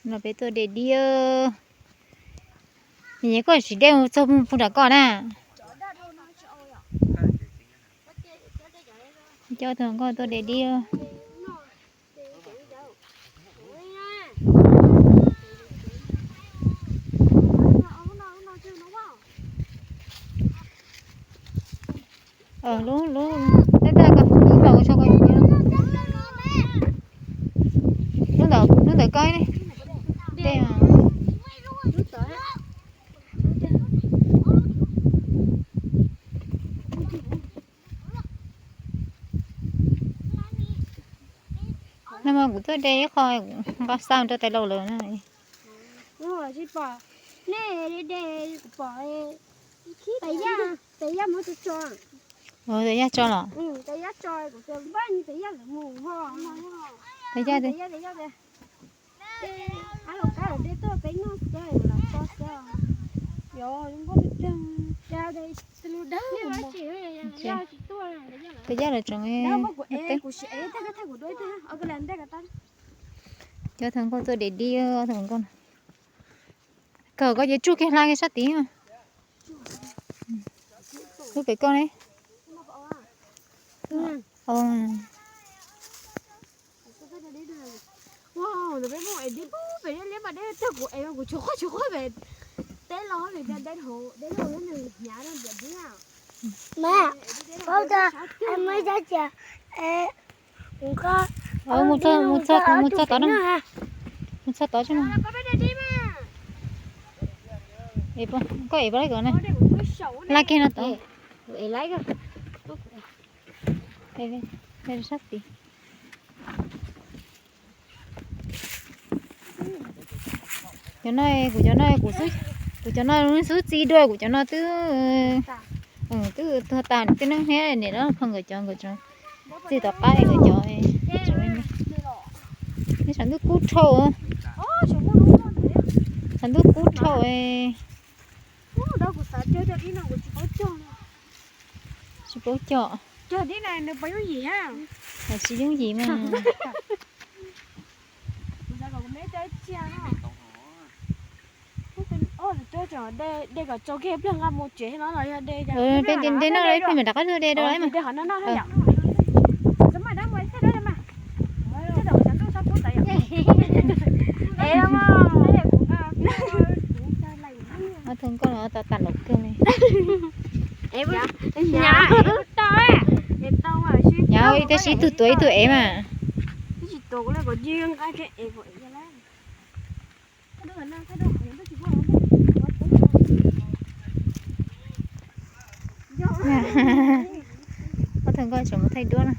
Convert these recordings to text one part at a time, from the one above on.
No peb tuaj de dib. Koj tsis de mus txog puag nram koj na. Coj tus hluas nkauj tuaj de dib. Lub, lub, tej tag ko, lub ntawm ko, lub ntawm, lub ntawm ko, dej. No mas kuv tuaj de ib qho nqa xa rau tais laus lawm na. Nej de, kuv pom tais yaj, tais yaj muab tso tso. Tais yaj tso los? Tais yaj tso, kuv tias npaj tais yaj lawv mus ho. Tais yaj, tais yaj, tais yaj. Tais yaj lawv tseem, cov tus nkauj tuaj de dib, tus nkauj no. Kawg koj ces tsuj kiag hla kiag sab tid. Lub pem koj ne. Mas, paub tau, muaj ib sab cia, mus txog tod, mus txog tod tso. Koj ev pab lawv na. Laj kiag no tod. Sab tid. Cov no, kuv cov no, kuv xub, kuv cov no xub txi dua, kuv cov no twb, twb tuag tas, twb neeb hniab, niam no pheej nkawd cov, nkawd cov txi tom qab nkawd cov. Neb tshav ntuj kub dhau, tshav ntuj kub dhau. Tsis paub cog. Tsis yooj yim mas. Peb de noj, ib pliag mam rov qab de dua mas. Ob tug nkauj no tas tas laus kawg li. Nyav ib tug tuav ib tug ev mas. Ob tug nkauj tseem mus thaij duab na.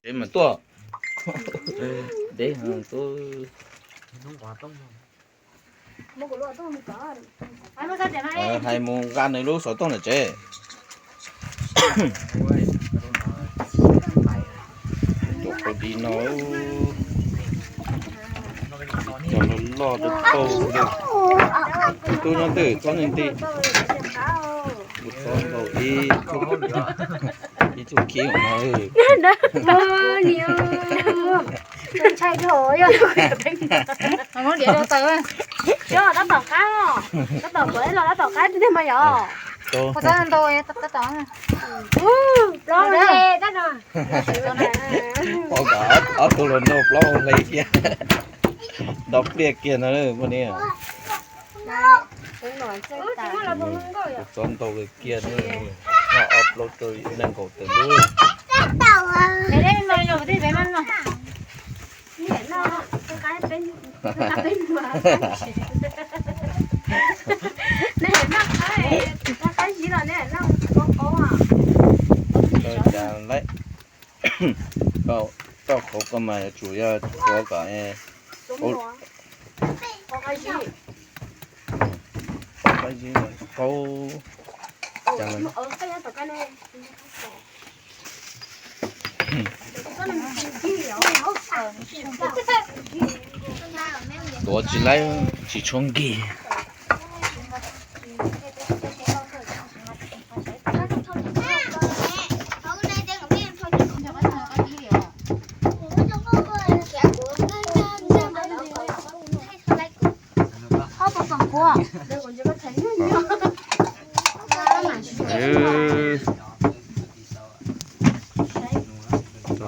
Deb mas tuaj. Deb tuaj. Hais mus nqa nws lub xov tooj ntawm tsev. Cov qau di no, cov loj loj tau tau. Tus tub nyob twg txhob ntij ntij. Kuv txhob nkaus ib tug, ib tug khib no. Tab tom qab, tab tom qab, tab tom qab tiag mas yom. Ua ntau, tab tom. Ob tug los nrog plaub hau hle kiag. Nrog pliaj kiag no muaj ni. Kuv txhob ntau kiag no, ob plaub rau nees nkaum tawm lub. Tau qhauv koj mas yuav tsum yog qhuav kom qaub. Tuav tsis laib, tsis tshua nkig. Rau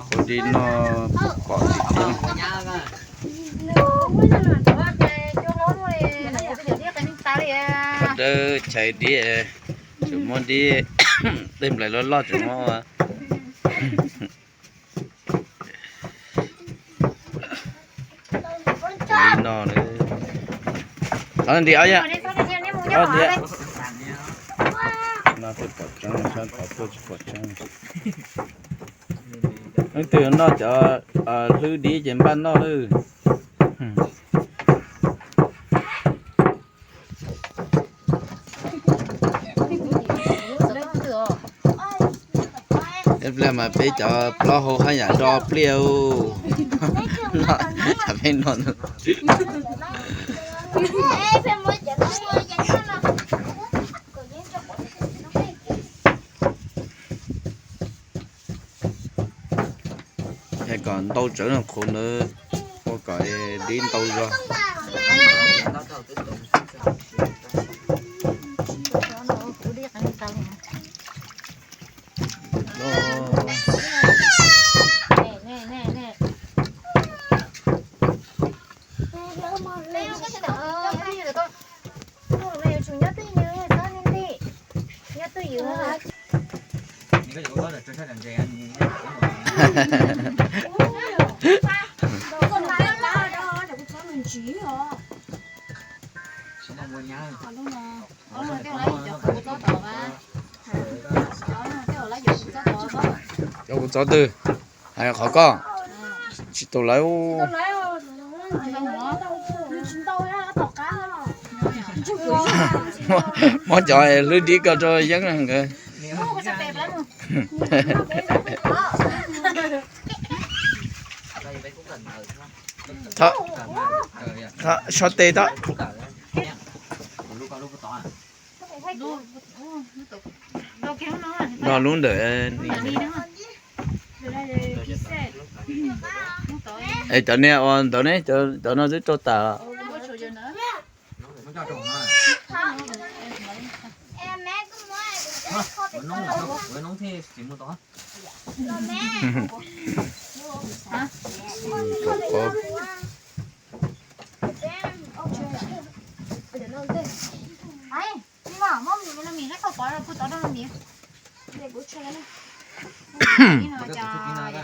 qhov dib noj pom tsis pub. Qhov dawb chais dib, tseem muab dib tej nplaim loj loj tseem muab ua li no. Thov nrim ob yam. Thov nrim. No twb pom tseeb, sab tom tuaj tsis pom tseeb. Leej twg noj cov hlwb dib ces npaj noj lawm. Ib pliag mas peb cov plaub hau haj yam do pliaj. Noj, peb noj. Es kom ntau tsawv no qhuav ntawd, ua kom dib ntau zog. Cov kuv txov twg? Hais qhov koj tsis tau lawv. Muab cov hlwb dib ko rau Yeeb nkawd. Tho, tho, so tes tod. Do lub ntawm. Es cov niag uas ntawd ne, cov no twb rau tas.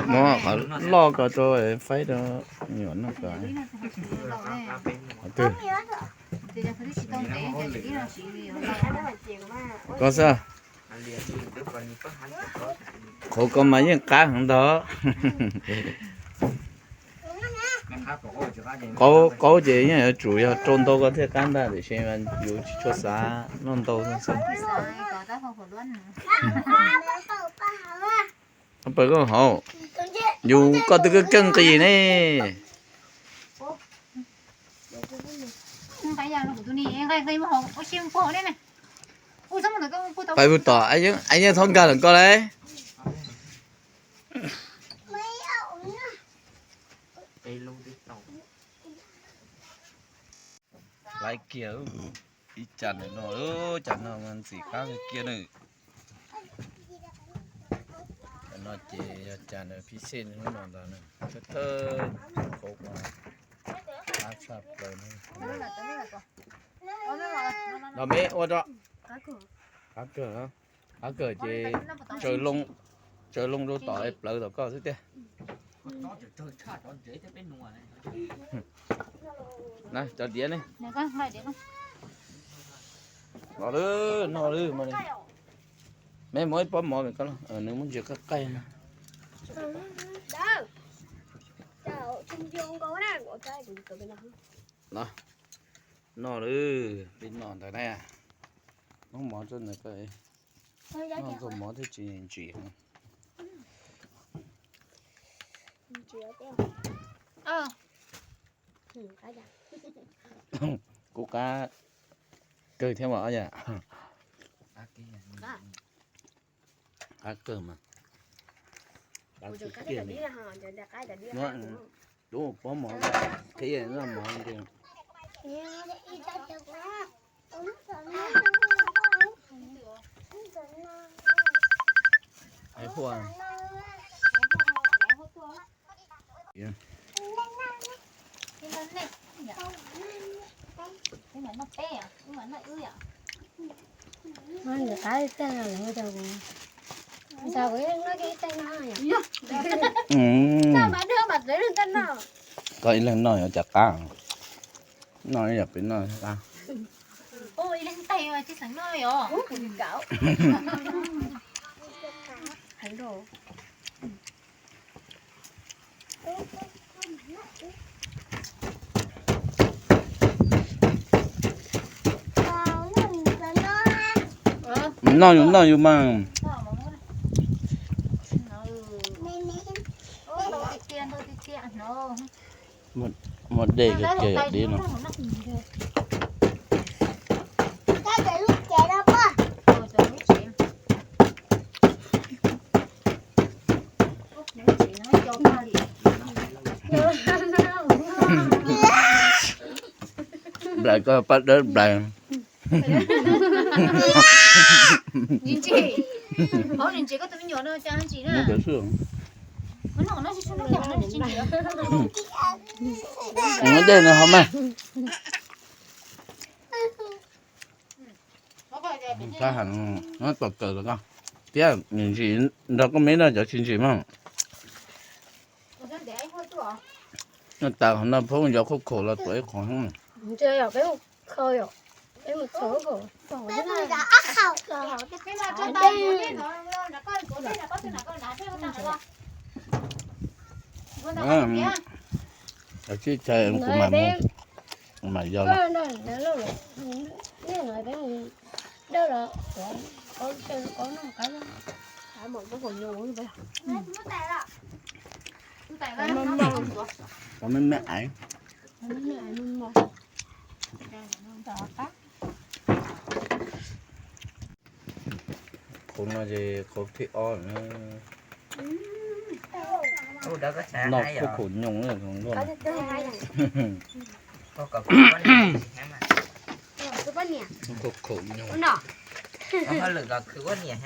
Muab qhov loj ko rau faib rau me nyuam noj ko. Qhov twg? Ko xwb. Qhov ko mas yeej qab heev ntag. Qaub, qaub ces yeej yuav tsum yog rau ntau ko thiaj qab ntag, tiam sis yus tsis tshua xav noj ntau xwb. Pawg koj haus, yus koj twb keej nqis ne. Pais pug tom, yeej txhob nkag lawm ko lauj. Laiv kiag ib cas ntawm no, cas no ntxim qab kiag na. Cov no ces yog cas ntawm phib xej hnub no ntag, thawj thawj qhov qab tshaj plaws. Los me ua rau qab kawg, qab kawg ces tsaws loo rau tom plawv tom koj xwb tiag. Cov diav ne. Los lawm, noj lawm mas. Me muab ib pob mov, nws muab ntsia qaij qaij. Los, noj lawm, peb noj ntawd na. Muab mov rau ntawm ko, noj ntxuag mov thiaj tsis ntsim. Kuv qab kawg thiab mas yom. Qab kawg mas. Lub pob mov qhib noj mov nti. Koj ib leeg noj yuav cas qab, noj ib yam peb noj qab. Noj yus noj yus mas. Muaj dej kawg kiag yom dib no. Blais koj pab dawb blais. Dej no ho mas. Kab heev, no tom kawm los koj thiab, nim ntsis nrog koj me noj cov tsis ntsim mas. Noj tas qhov no phob yov khuj khaum los tuav ib qho. Cov tsib cai kuv mam mus, kuv mam yos los. Cov me me aiv. Qhov no ces qhov thib ob. Noj khuj khaum nyoos. Khuj khaum nyoos. Hu tuaj thiab.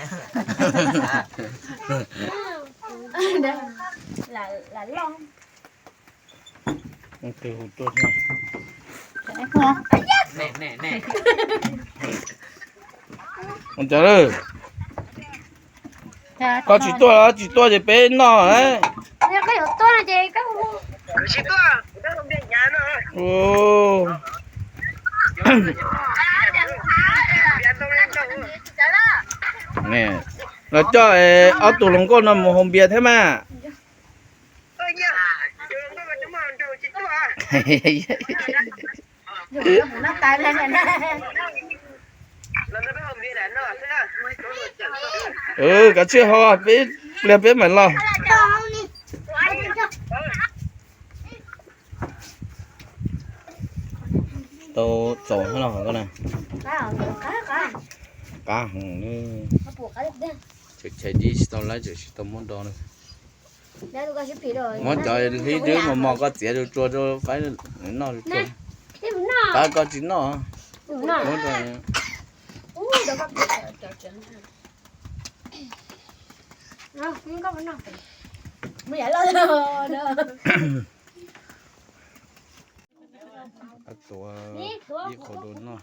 Ua cas lawm? Koj tsis tuaj los tsis tuaj ces peb noj. Los coj ob tug hluas nkauj no mus haus npias thiab mas. Kav tsij haus, peb pliag peb mam los. Tau txaus no koj na. Qab heev. Chais dib tsis tau laib, tseem tsis tau muab do na. Muab cov hlib dwb mos mos koj txiav rau tsua rau faib noj. Qab koj tsis noj. Tuav ib qho dua noj.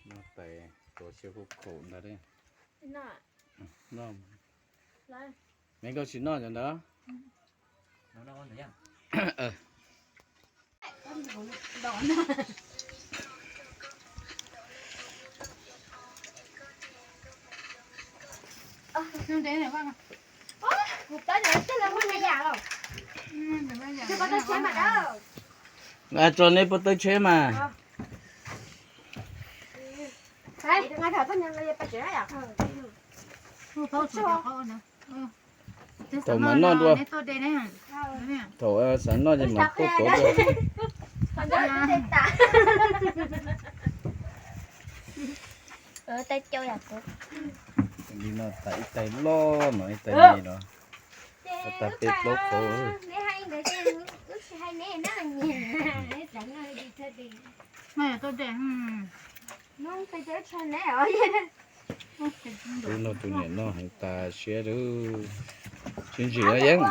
Noj tais tuav siab khuj khaum ntag. Me koj tsis noj cov ntawd. Tso nej pob tawb tsheb mas. Thaum mas noj dua. Thaum xav noj ces mas tuaj tuav dua. Li no tas ib tais loj no ib tais me no. Tas peb plaub qhov. Tus no tus niam noj heev tas siab lawm. Tsis ntsim no yeeb.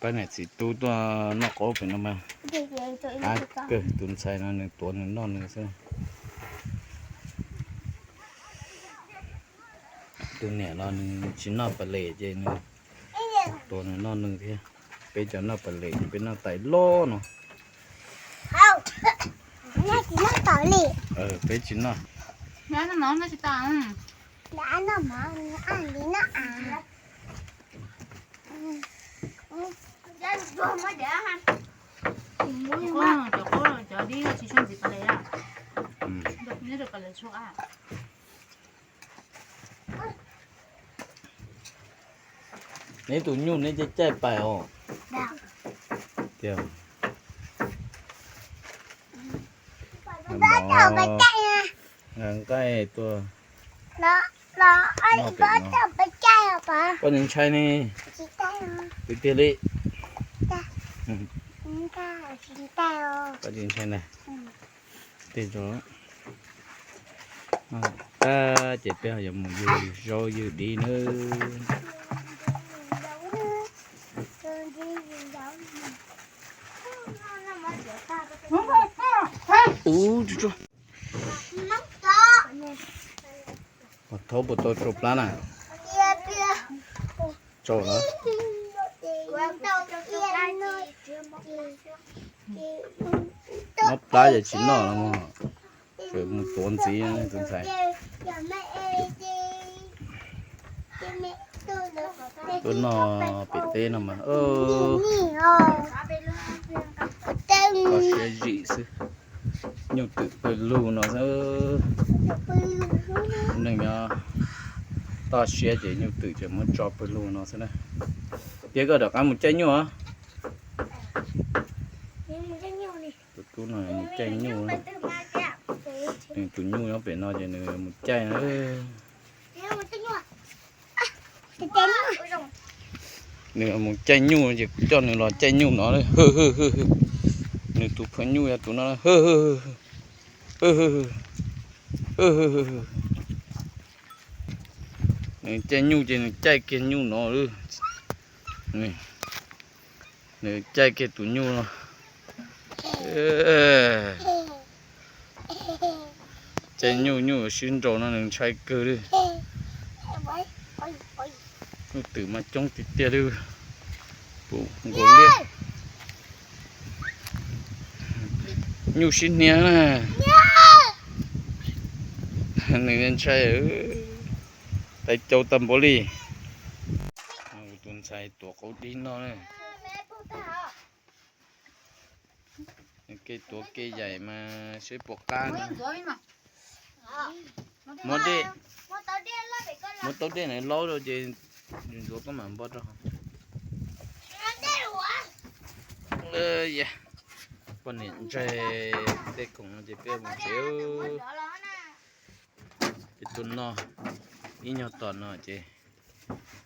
Pab niam txiv tub tuaj noj qaub pem no mas. Ab kawg, tus ntxhais no nws tuav nws noj nws xwb. Tus niam los nws tsis noj pas lem ces nws tuav nws noj nws thiab. Peb cov noj pas lem ces peb noj tais loj no. Peb tsis noj. Cov qaub, cov dib tsis tshua ntxiv pas lem. Neb tus nyuj neb caij caij pais os. Tiag. Nqa nqaij tuaj. Koj tsis ntshai ne? Tiag tiag li. Koj tsis ntshai na. Tej tag ces peb yuav mus ywg zaub ywg dib nawb. Ub, thaub puas tau tsau plab na? Tsau na. Mob plab ces tsis noj los mas, tseem mus tuav ntxiv tus ntxhais. Tuaj noj pem teb no mas, toj siab zim xwb. Nyuj twm pawg lug no xwb. Neeg nyob toj siab ces nyuj twm ces muab tso pawg lug no xwb na. Tiag, koj rov qab mus caij nyuj os. Tus tub no mus caij nyuj. Nws tus nyuj nyob pem no ces nws mus caij na. Nws mus caij nyuj ces kuv coj nws los caij nyuj no. Nws tus phaw nyuj yog tus no. Nws caij nyuj ces nws caij kiag nyuj no. Nws caij kiag tus nyuj no. Caij nyuj, nyuj sib nraus no nws ntshai kawg li. Nyuj twm mas coob tiag tiag li. Puv nkaus liaj. Nyuj sib hnia na. Nws ntshai. Tais cau tag npaum li. Tus ntxhais tuav qaub dib noj na. Kev tuav kev yaim mas seb puas qab no. Muab dej, muab tau dej na laub rau ces ntxuav koj mam npo rau. Poj niam ntsaig tej khoom no ces peb mus tsev. Peb tuaj noj ib nyuag tom no ces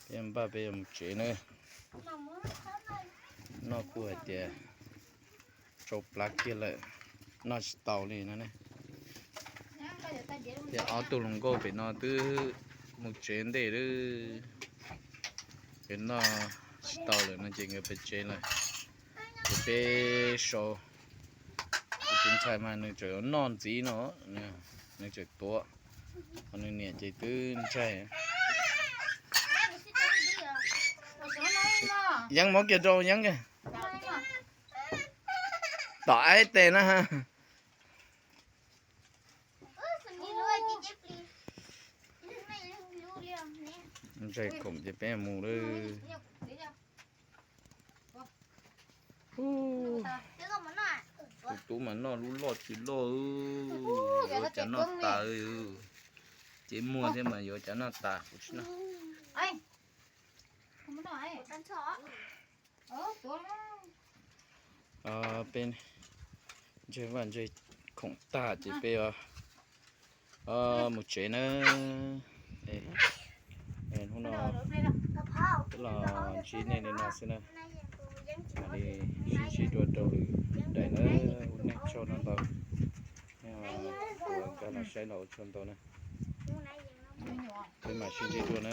peb npaj peb yuav mus tsev na. Noj kuj hais tias tsau plab kiag lawm, noj tsis tau li no ne. Ces ob tug hluas nkauj pem no twb mus tsev ntej lawm, ces noj tsis tau lawm no ces nkawd pem tsev lawm. Ces peb sau tus ntxhais mas nws tseem noj ntxiv no, nws tseem tuav, ho nws niam ces twb ntshai. Yeeb muab kiag rau Yeeb kiag. Tom aib tes na. Ntsaig khoom ces peb mus lawm. Tus tub mas noj lub loj tsis loj, yuav cas noj tas. Ces muag thiab mas yuav cas noj tas, kuv tsis noj. Peb ntseg vaj ntseg khoom tag ces peb mus tsev na. Hnub no peb los ntsib nej li no xwb na. Mam li sib ntsib dua rau lwm daim na. Ua nej tsaug ntau ntau, nej ho tuav nkag los saib los ua tsaug ntau na. Peb mam sib ntsib dua na.